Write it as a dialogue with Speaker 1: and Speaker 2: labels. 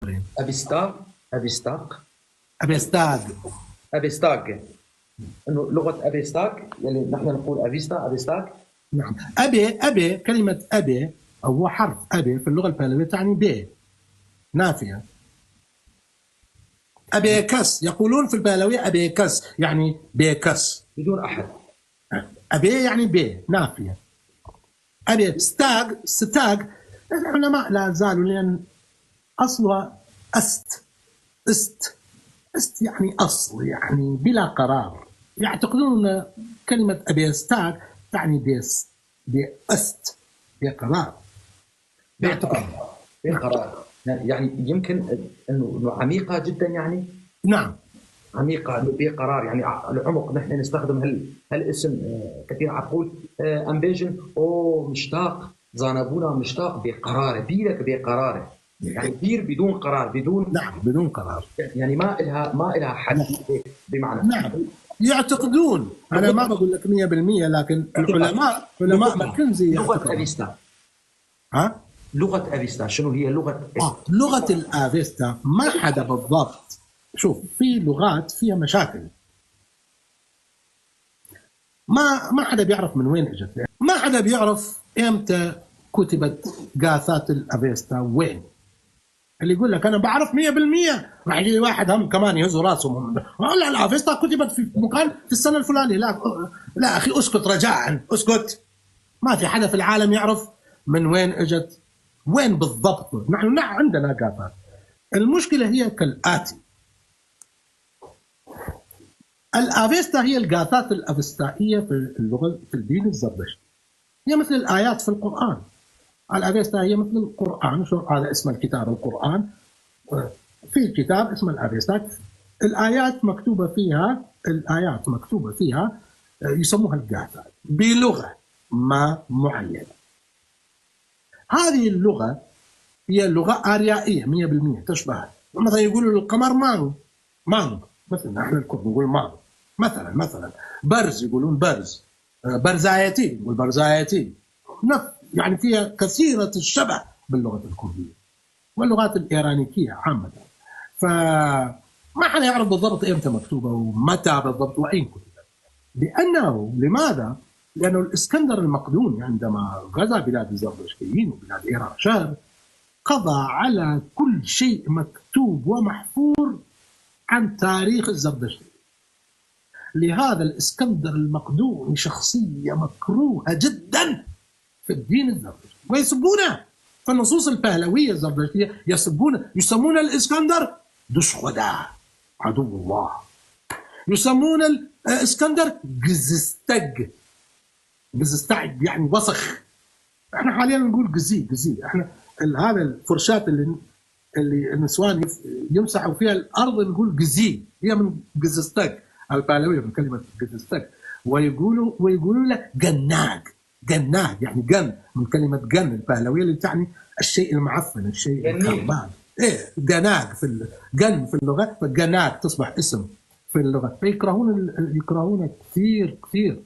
Speaker 1: سطرين.
Speaker 2: أبيستا، أبيستاق،
Speaker 1: أبيستاغ.
Speaker 2: أبيستاغ، انه لغة ابيستاك يلي نحن نقول افيستا، ابيستاك.
Speaker 1: نعم، ابي، ابي، كلمة ابي او هو حرف ابي في اللغة البهلويه تعني بي نافيه. ابيكس يقولون في البهلويه، ابيكس يعني بيكس.
Speaker 2: بدون احد.
Speaker 1: ابي يعني بي نافيه. ابي ستاغ، ستاغ العلماء لا زالوا، لان اصلها است، است، است يعني اصل، يعني بلا قرار. يعتقدون ان كلمة ابيستاغ تعني بيس، بأست، بقرار.
Speaker 2: بقرار، بقرار، يعني يمكن انه عميقة جدا يعني.
Speaker 1: نعم.
Speaker 2: عميقه، انه بقرار، يعني العمق. نحن نستخدم هالاسم كثير. عقول امبيجن او مشتاق زانبونا مشتاق بقراره، بيرك بقراره، يعني بير بدون قرار، بدون
Speaker 1: نعم، بدون قرار.
Speaker 2: يعني ما لها حد. نعم. بمعنى
Speaker 1: نعم، يعتقدون، انا ما بقول لك 100%، لكن العلماء، علماء ماكنزي.
Speaker 2: لغة افيستا.
Speaker 1: ها؟
Speaker 2: لغة افيستا، شنو هي لغة
Speaker 1: لغة الافيستا ما حدا بالضبط. شوف، في لغات فيها مشاكل، ما حدا بيعرف من وين اجت، ما حدا بيعرف امتى كتبت قاثات الافيستا وين. اللي يقول لك انا بعرف 100% راح يجي واحد هم كمان يهزوا راسهم: لا، الافيستا كتبت في مكان في السنة الفلانيه. لا لا اخي، اسكت رجاء، اسكت. ما في حدا في العالم يعرف من وين اجت، وين بالضبط. نحن عندنا قاثات. المشكلة هي كالاتي: الافيستا هي القاثات الافستائيه في اللغه، في الدين الزردشتي، هي مثل الايات في القران. الافيستا هي مثل القران. شو هذا اسم الكتاب؟ القران. في كتاب اسمه الافيستا، الايات مكتوبة فيها، الايات مكتوبة فيها، يسموها القاثات، بلغه ما معينه. هذه اللغة هي لغة اريائيه 100%، تشبه مثلا يقولوا للقمر مانغ، مانغ، مثلا نحن الكرد نقول مانغ مثلا، مثلا برز يقولون برز، برزايتي يقول برزايتي. يعني فيها كثيرة الشبه باللغة الكردية واللغات الإيرانيكية عامة. فما حدا يعرف بالضبط إمتى مكتوبة ومتى بالضبط وأين كتبت. لأنه لماذا؟ لأنه الإسكندر المقدوني عندما غزا بلاد الزردشتيين وبلاد إيران شهر، قضى على كل شيء مكتوب ومحفور عن تاريخ الزردشتيين. لهذا الإسكندر المقدوني شخصية مكروهة جدا في الدين الزردشتي، ويسبونه في النصوص البهلوية الزردشتية، يسبون، يسمون الإسكندر دشخدا، عدو الله. يسمون الإسكندر جزستج، جزستج يعني وسخ. احنا حاليا نقول جزي، جزي. احنا هذا الفرشات اللي النسوان يمسحوا فيها الارض نقول جزي، هي من جزستج البهلويه، من كلمة جزستج. ويقولوا لك جناج، جناج يعني جن، من كلمة جن البهلويه اللي تعني الشيء المعفن، الشيء الخربان. ايه، جناج في جن في اللغه، فجناج تصبح اسم في اللغه. فيكرهون، يكرهون كثير كثير.